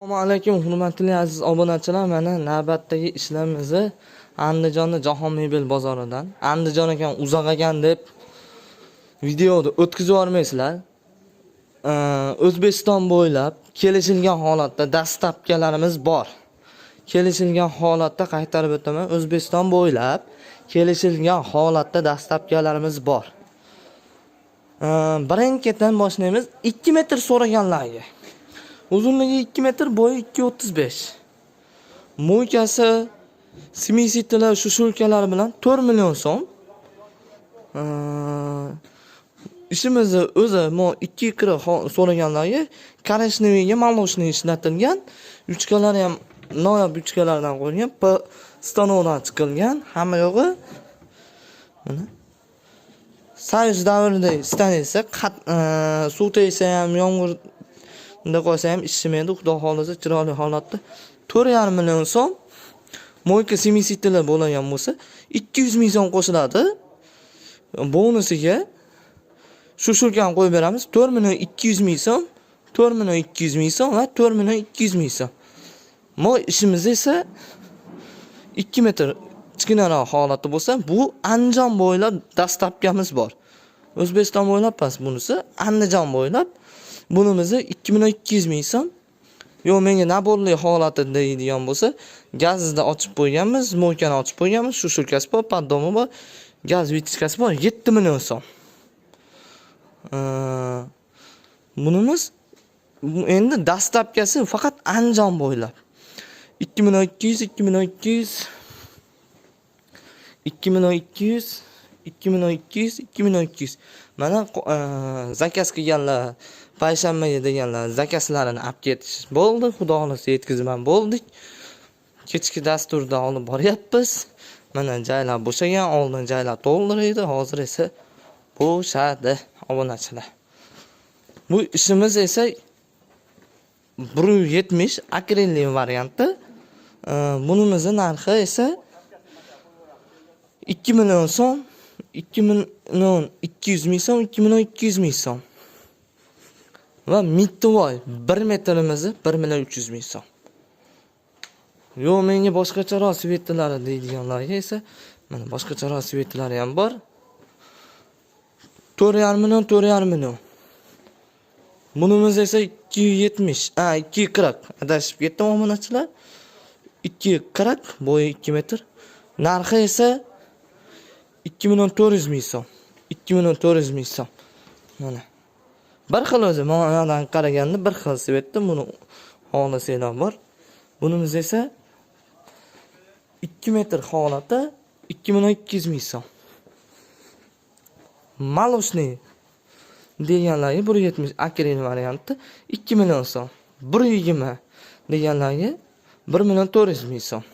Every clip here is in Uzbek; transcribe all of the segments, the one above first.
Assalomu alaykum, hurmatli aziz obunachilar. Mana navbatdagi ishlarimizni Andijonda Jahon mebel bozoridan. Andijon ekan, uzoq ekan deb videoni o'tkazib yubormaysizlar. O'zbekiston bo'ylab kelishilgan holatda dastavkalarimiz bor. Kelishilgan holatda qaytarib o'taman. O'zbekiston bo'ylab kelishilgan holatda dastavkalarimiz bor. Birin-ketin boshlaymiz. 2 metr so'raganlarga. Uzunligi 2 metr, bo'yi 2.35. Mo'ykasi, smisitlar, shushulkalari bilan 4 million so'm. Ishimizni o'zi mo 2.40 so'raganlarga korичневыйga молочный ishlatilgan. Ruchkalari ham noyob ruchkalardan qo'yilgan, P stanokdan chiqilgan, hamma yog'i mana Soyuz davrida stanitsa, suv tegsa ham, yomg'ir unda qolsa ham ishimaydi. Xudo xohlasa chiroyli holatda 4,5 million so'm. Moyka smisitlar bo'lgan bo'lsa 200 ming so'm qo'shiladi. Bonusiga shushulkani qo'yib beramiz. 4 million 200 ming so'm, 4 million 200 ming so'm va 4 million 200 ming so'm. Mo ishimiz esa 2 metr kichkinaroq holati bo'lsa, bu Andijon bo'ylab dastavkamiz bor. O'zbekiston bo'ylab emas bunisi, Andijon bo'ylab. Bunimizni 2 million 200 ming so'm. Yo'q, menga naborli holati deydigan bo'lsa, gazni ochib qo'yganmiz, mo'ykani ochib qo'yganmiz, shushulkasi bor, poddomi bor, gaz vitichkasi bor, 7 million so'm. Bunimiz endi dastavkasi faqat Andijon bo'ylab. 2 million 200, 2 million 200, 2 million 200, 2 million 200, 2 million 200. Mana zakaz qilganlar, payshanbaga deganlar zakazlarini olib ketish bo'ldi. Xudo xohlasa yetkazib ham bo'ldik. Kechki dasturda olib boryapmiz. Mana joylar bo'shagan, oldin joylar to'ldir edi, hozir esa bo'shadi obunachilar. Bu ishimiz esa 1.70 akrilli varianti. Bunimizni narxi esa 2 million so'm, 2 million 200 ming so'm, 2 million 200 ming so'm. Va mittivoy 1 metrimizni 1 million 300 ming so'm. Yo'q, menga boshqacharoq svetlari deydiganlarga esa mana boshqacharoq svetlari ham bor. 4,5 million, 4,5 million. Bunimiz esa 270, ha 240. Adashib ketdim obunachilar. 240, bo'yi 2 metr. Narxi esa 2 million 400 ming so'm. 2 million 400 ming so'm. Mana. Bir xil o'zi manadan qaraganda bir xil svetda buni xohlasanglar bor. Bunimiz esa 2 metr holati 2 million 200 ming so'm. Молочный deganlarga 1.70 akril varianti 2 million so'm. 1.20 deganlarga 1 million 400 ming so'm.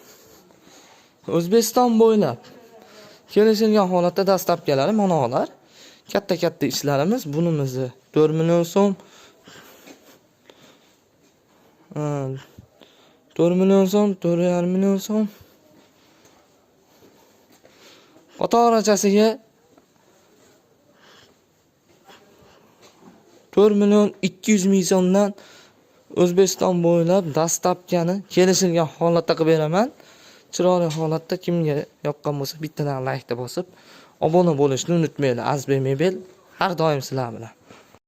O'zbekiston bo'ylab kelishilgan holatda dastavkalari manolar. Katta-katta ishlarimiz bunimizni 4 million so'm. 4 million so'm, 4,5 million so'm. Qatorachasiga 4 million 200 ming so'mdan O'zbekiston bo'ylab dastavkani kelishilgan holatda qilib beraman. Chiroyli holatda kimga yoqqan bo'lsa bittadan laykni bosib, obuna bo'lishni unutmanglar. Azbe Mebel har doim sizlar bilan.